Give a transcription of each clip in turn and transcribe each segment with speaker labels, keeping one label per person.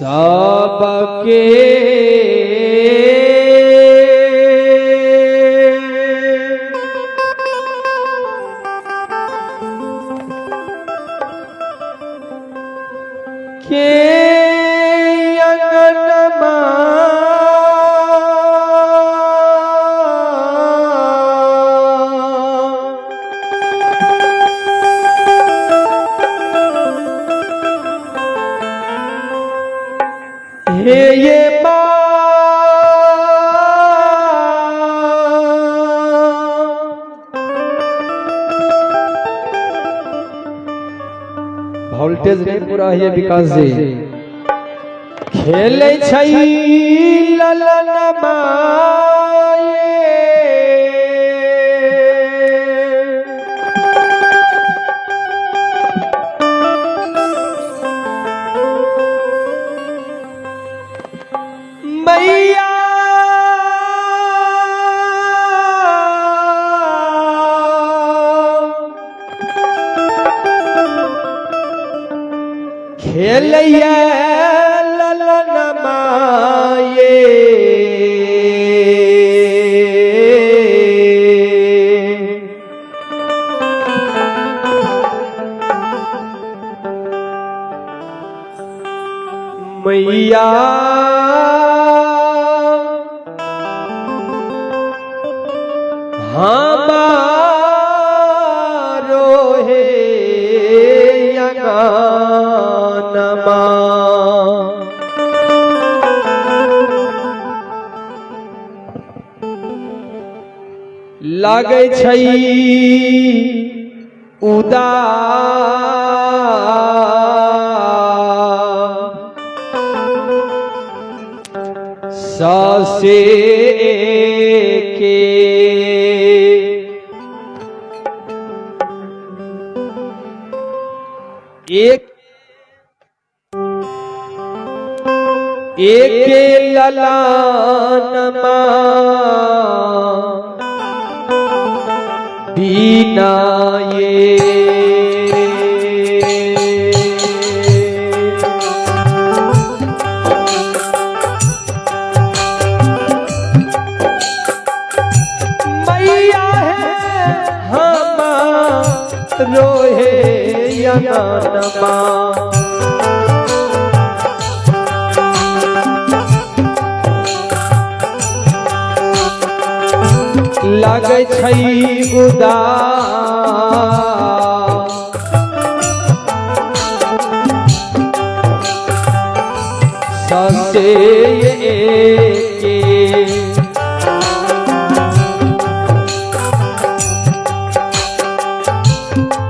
Speaker 1: सबके के अंगनमा हे ये माँ वोल्टेज नहीं पूरा है विकास जी। खेले छै ललन माये मैया खेलैया ललन माये मैया हमारो हे अंगनमा लागै छै उदास ससे के एक एक ललानमा बिना ये मैया है हमारो हे अंगनमा लागै छै उदास ससे के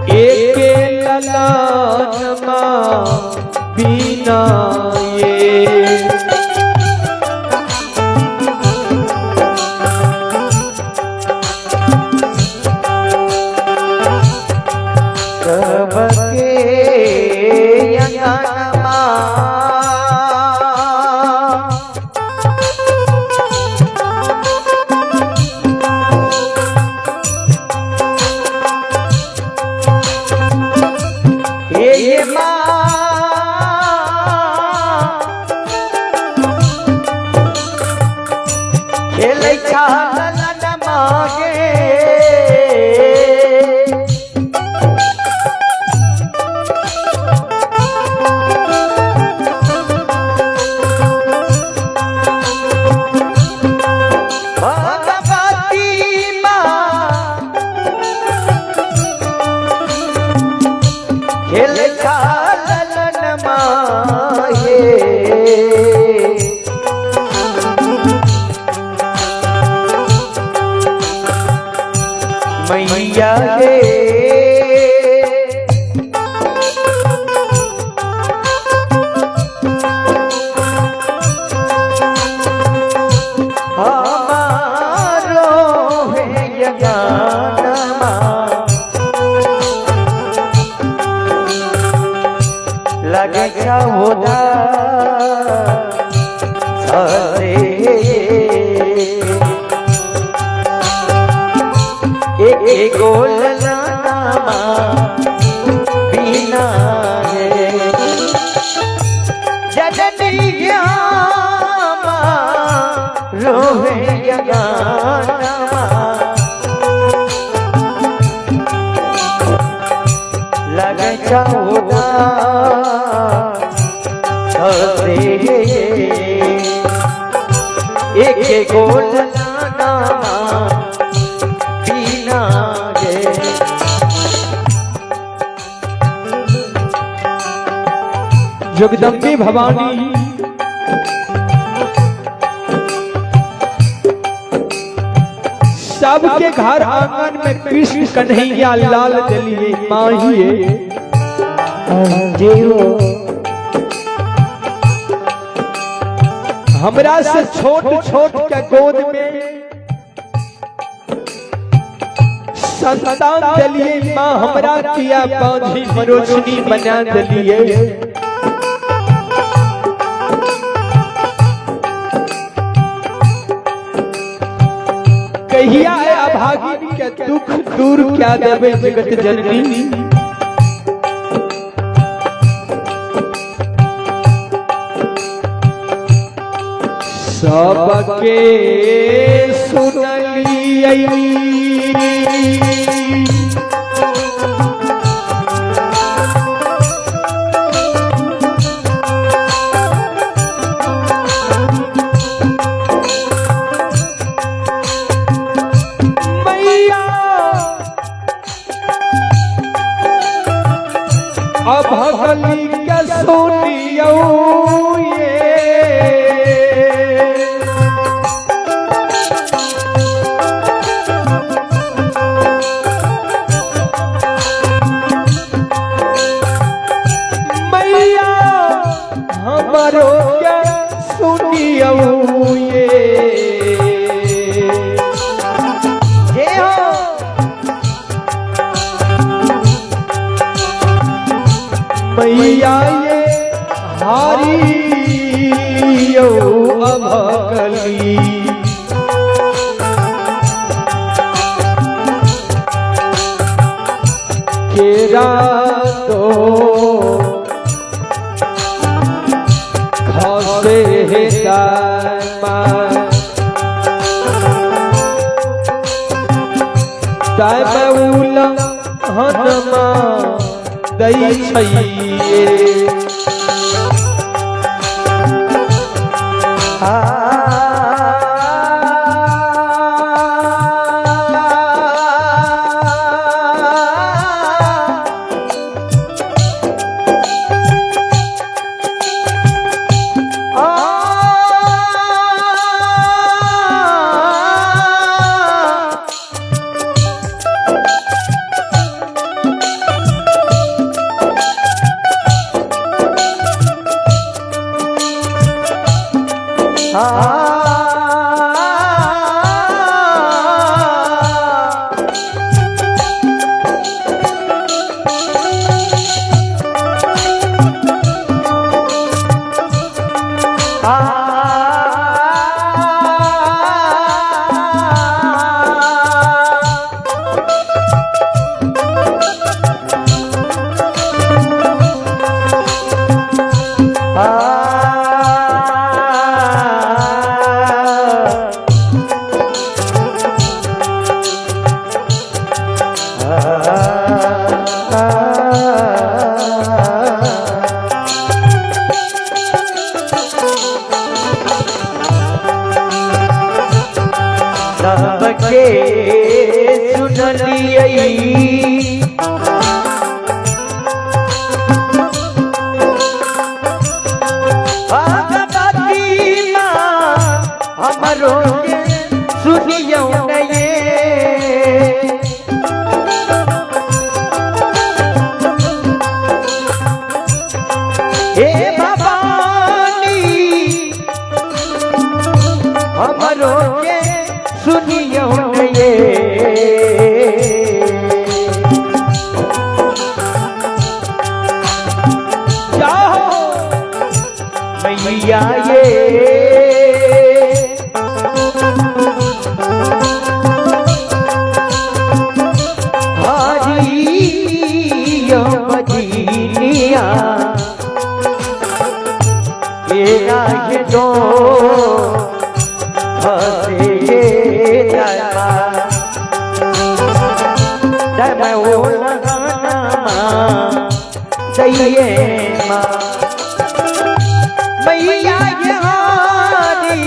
Speaker 1: एक ललनमा बिना ये
Speaker 2: सबके अंगनमा हे माँ खेलै छलन मागे भगवती माँ खेल छलन माहे मैया हे हमारो हे यगानमा लगे छौदा ससे एक गोल नामा बिना है जननी। लगे 14 थसे एक गोल नामा बिना गे।
Speaker 1: जगदम्बे भवानी सबके घर आंगन में कृष्ण कन्हैया लाल दिलिए माहिए। हमरा से छोट छोट के गोद में संतान दिलिए माँ, हमरा किया बांझी मरोचनी बना दिलिए। कहिया है अभागिन के दुख दूर क्या देवे जगत जननी। सबके सुनलियै मैया अभगली के सुनियौ ये। मैया हमरो के सुनियौ ये।
Speaker 2: जय हो।
Speaker 1: मैया ये हारी अभगली। केरा तो खसे दामा दाम हनमा दै छैये।
Speaker 2: सबके सुनलियै भगवती माँ हमरो के सुनियौ नये। हे भवानी हमरो के सुनियौ नये।
Speaker 1: जाहो
Speaker 2: मैया ये हरियो बजनिया केरा ये दो फसे दरमा दरमा ओ लगाना दैये माँ। मैया ये हारी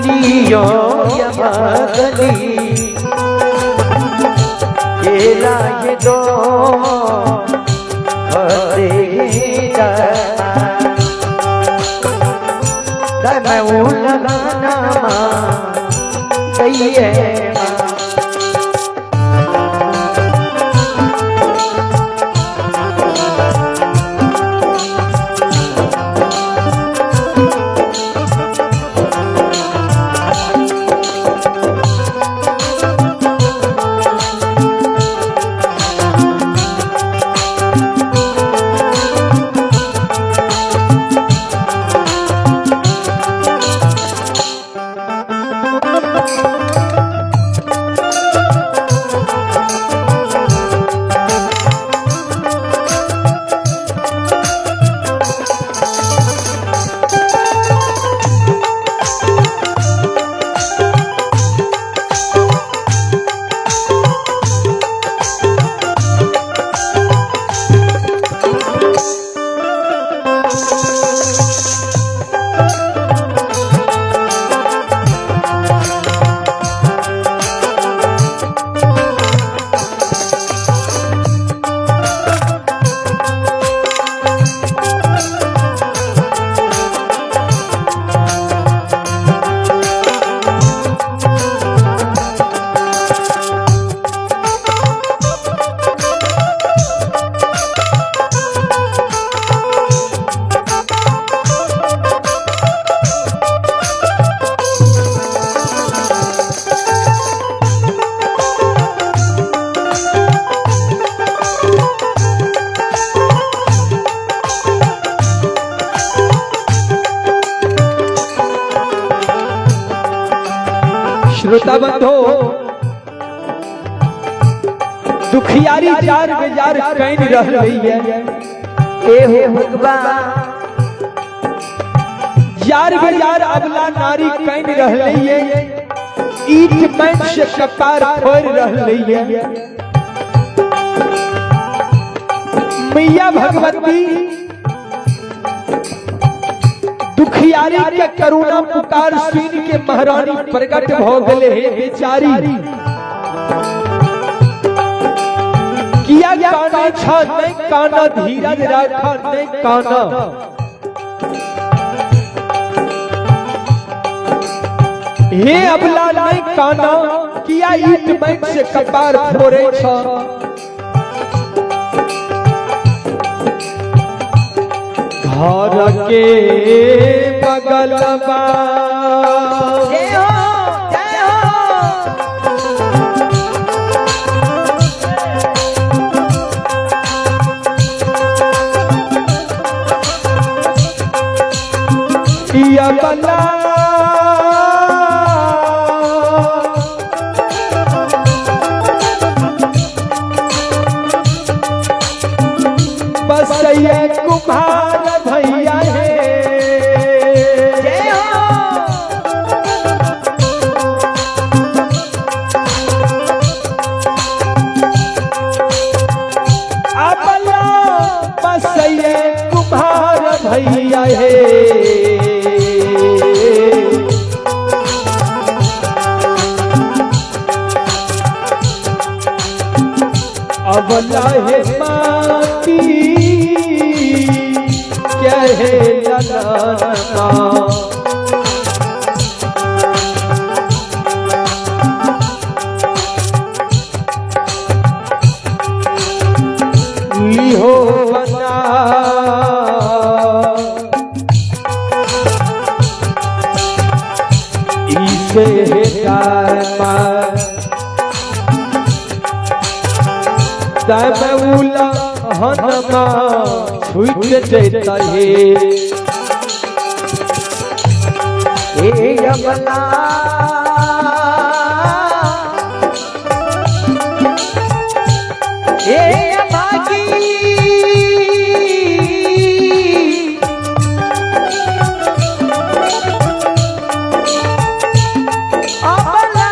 Speaker 2: लियो यमगनी केला ये दो दैये माँ।
Speaker 1: श्रोता बंधो, दुखियारी जार बेजार can रह रही है।
Speaker 2: ए हो भगवान,
Speaker 1: जार बेजार अबला नारी can रह रही है। ईट मैन से कपार फोड़ रह रही है। मैया भगवती दुखियारी के करुणा पुकार सुन के महारानी प्रकट भ गेले हे बेचारी। किया काना छा नहीं काना, धीरज राखा नहीं काना। हे अबला नहीं काना, किया ईट मैन से कपार फोड़े छ। घर के बगलबा
Speaker 2: जय हो जय हो।
Speaker 1: अबला बसैया कुम्हार भैया है।
Speaker 2: जय हो।
Speaker 1: अबला बसैया कुम्हार भैया है। अबला है माटी क्या है ललना। लिहो बना इसे दामा तबउला हनमा छूट जैता हे।
Speaker 2: हे अबला हे अभागी, अबला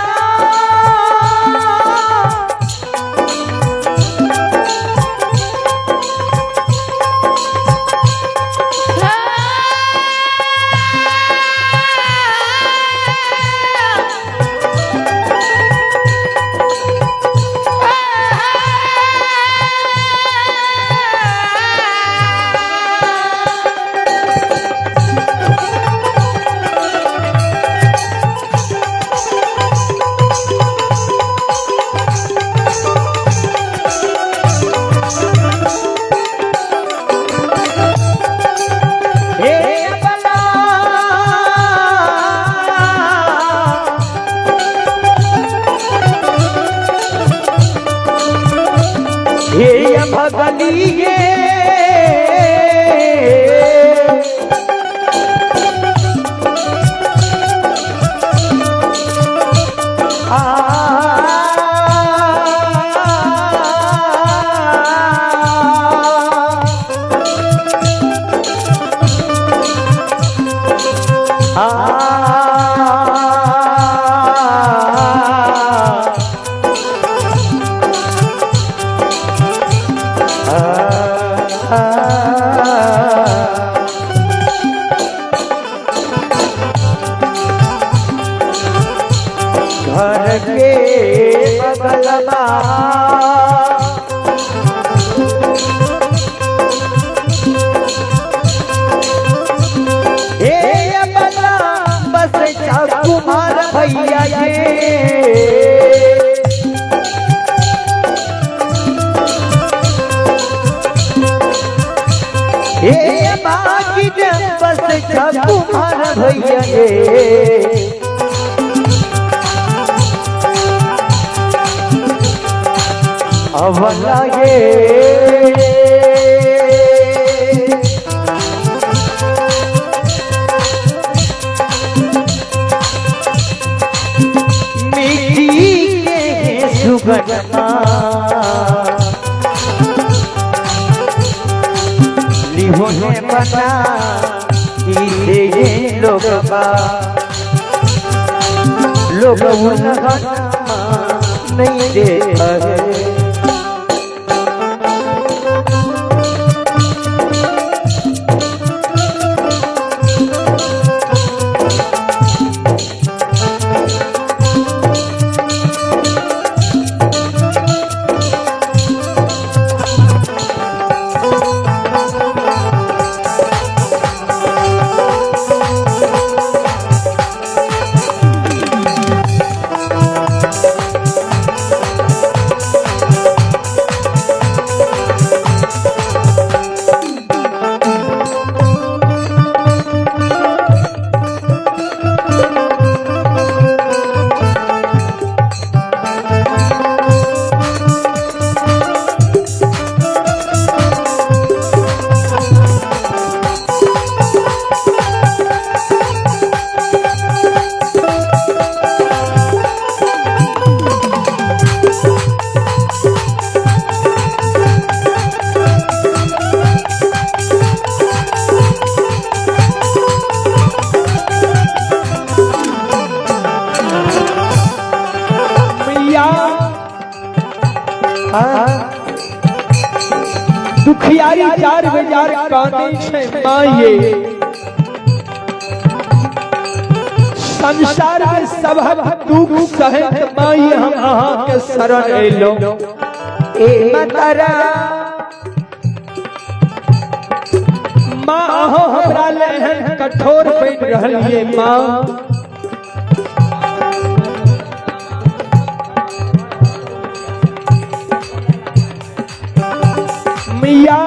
Speaker 2: हे बाकी बस कुमार भैया रे। अवला ये मिट्टी के सुगनमा लिहो ने बना इसे ये लोग बा लोग नहीं दे अरे।
Speaker 1: मैया दुखियारी जार बेजार कानै छै माये, संसार में सबहक दुख सहैत माये हम अहाँ के शरण एलहुँ।
Speaker 2: ए मातारा
Speaker 1: माँ अहाँ हमरा ले एहन कठोर बनि रहलियै माँ। मैया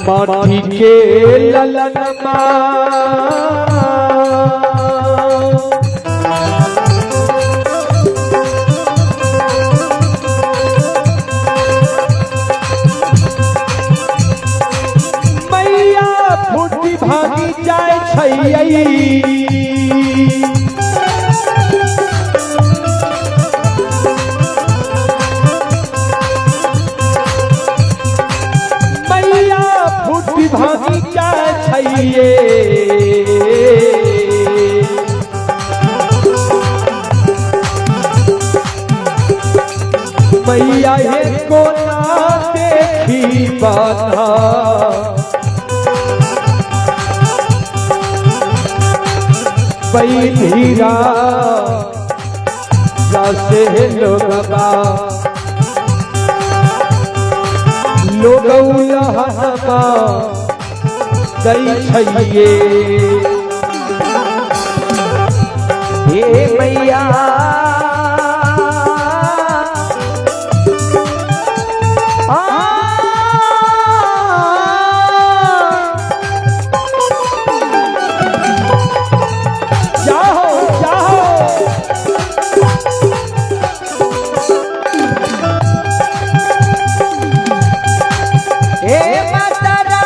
Speaker 1: माटी के ललन माँ मैया फूटी भागी जाय छैयै, मैया फूटी भागी जाय छैयै। मैया हे कोना देखी बाधा पैधीरा जासे लोगबा लोग लहनमा दै छैये।
Speaker 2: हे मैया आ
Speaker 1: जाहो जाहो
Speaker 2: हे मातारा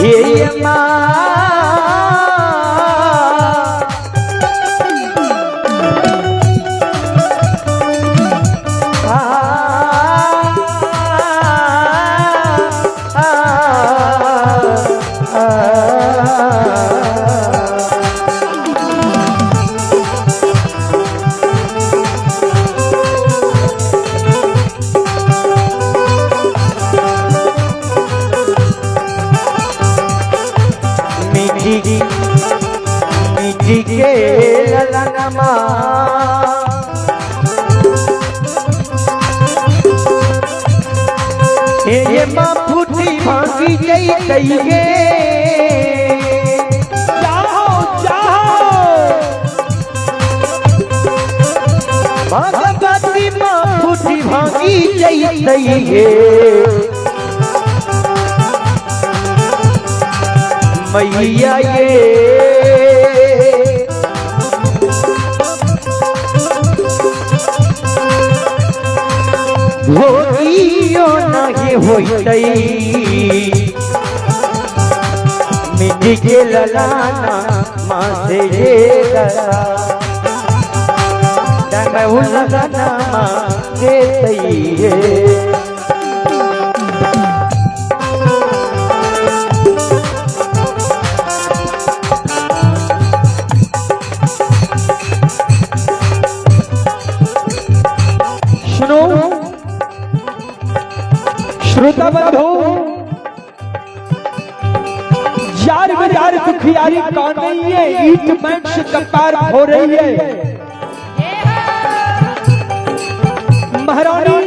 Speaker 2: हे माँ आ, आ, आ, आ। मिट्टी मिट्टी के ललनमा हे ये माँ फूटी भांगी जई तई गे।
Speaker 1: जाहो जाहो।
Speaker 2: भागी जैतै हे। मैया ये भोगियो नहीं होइतै, मिट्टी के ललाना माँ से ये दरा लगाना माँ देतै हे।
Speaker 1: सुनो श्रोता बंधु, जार बाजार दुखियारी कौन नहीं है, ईट मैंट से कपार हो रही है। महारानी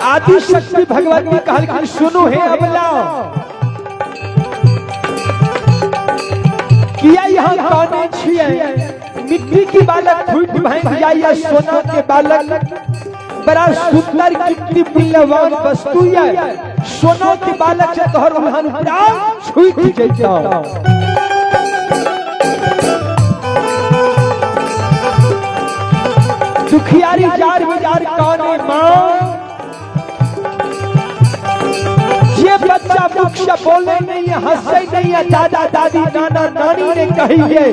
Speaker 1: आदि शक्ति भगवती कहलखिन सुनो हे अबला, किया यहाँ कौन छिए, मिट्टी की बालक फूट भांग जाइए, सोना के बालक बड़ा सुंदर कितनी मूल्यवान वस्तु है, सोना के बालक से तोहर उल्हन प्राण छूट जैता। दुखियारी जार विजार काने मां, ये बच्चा मुख से बोले नहीं है, हंसे नहीं है, दादा दादी नाना नानी ने कही है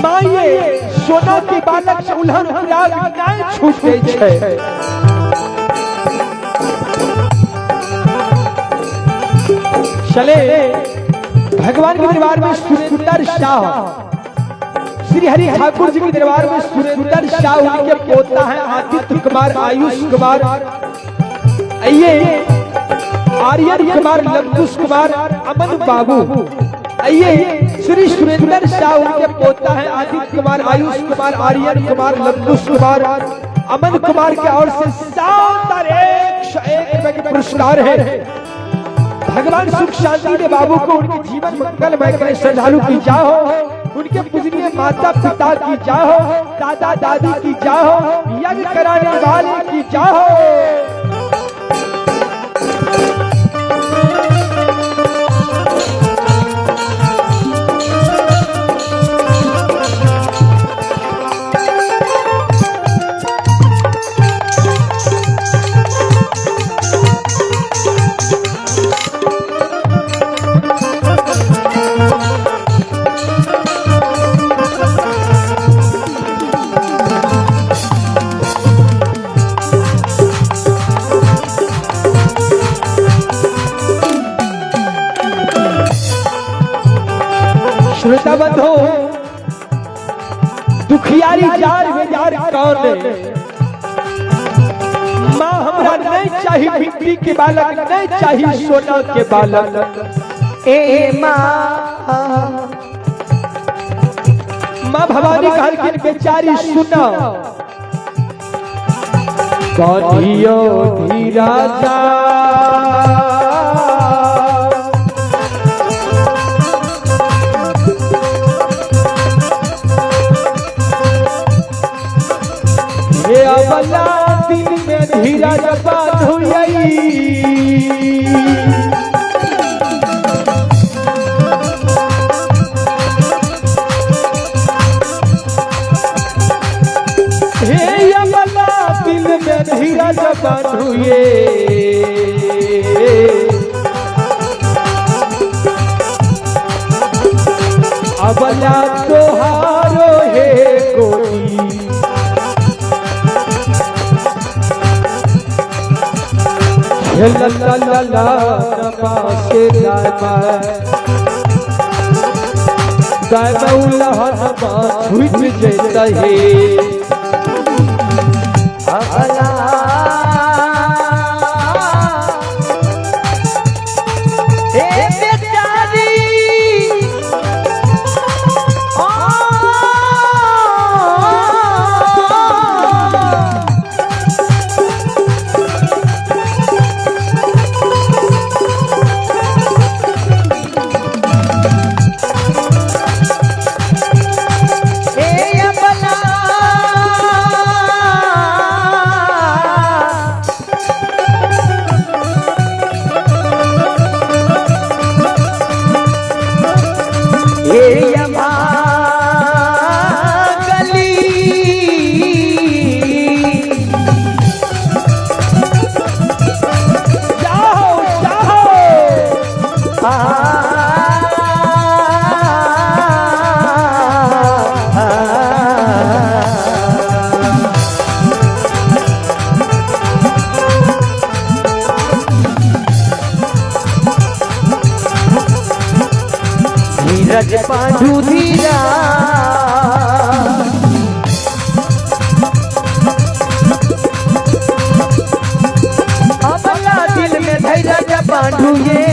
Speaker 1: मां ये सोना के बालक से उल्हन प्राग नहीं छूटे छे। चले भगवान के दरबार में सुरेंद्र शाह, श्री हरि ठाकुर जी के दरबार में सुरेंद्र शाह उनके पोता है आदित्य कुमार, आयुष कुमार, आइए आर्यन कुमार, लवकुश कुमार, अमन बाबू। आइए श्री सुरेंद्र शाह उनके पोता है आदित्य कुमार, आयुष कुमार, आर्यन कुमार, लवकुश कुमार, अमन कुमार के ओर से 701 रुपए के पुरस्कार है। भगवान सुख शांति दे बाबू को, उनके जीवन मंगलमय करे, श्रद्धालु की जा हो, उनके पूजनीय माता पिता की जा हो, दादा दादी की जा हो, यज्ञ कराने वाले की जा हो। श्रोता बंधु, दुखियारी जार बेजार कौन है, माँ हमरा नहीं चाहिए मिट्टी के बालक, नहीं चाहिए सोना के बालक।
Speaker 2: ए माँ
Speaker 1: माँ भवानी कहलखिन बेचारी सुना, बाधियो धीरा जा, हे अबला दिल में धीरज बांधुई, हे अबला दिल में धीरज बांधुए, अबला तोहारो हे कोई, ला ला ला ला नमा से गाय गाय उलहनमा छूट जैता हे।
Speaker 2: अबला ए बेचारी ओ ए अबला हे अभागली।
Speaker 1: जाओ जाओ।
Speaker 2: आ धीरज पांडु धीरा, अबला दिल में धीरज पांडु ये।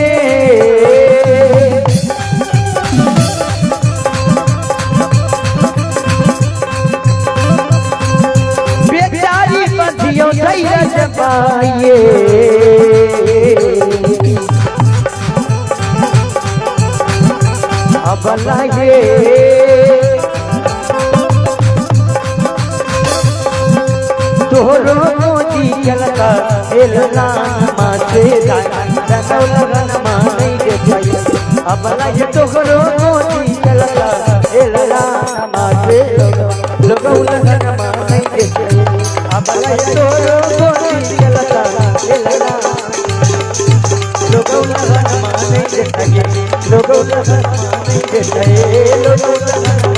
Speaker 2: बेचारी बंधियों धीरज पाइए। अबला ये तोहरो मोती चलता एलना माथे लगन माने के पाई। अबला ये तोहरो मोती चलता एलना माथे लगन माने के पाई। अबला ये तोहरो मोती चलता एलना लोगों लगन माने के पाई। लोगों लगन माने के पाई। लोगों लगन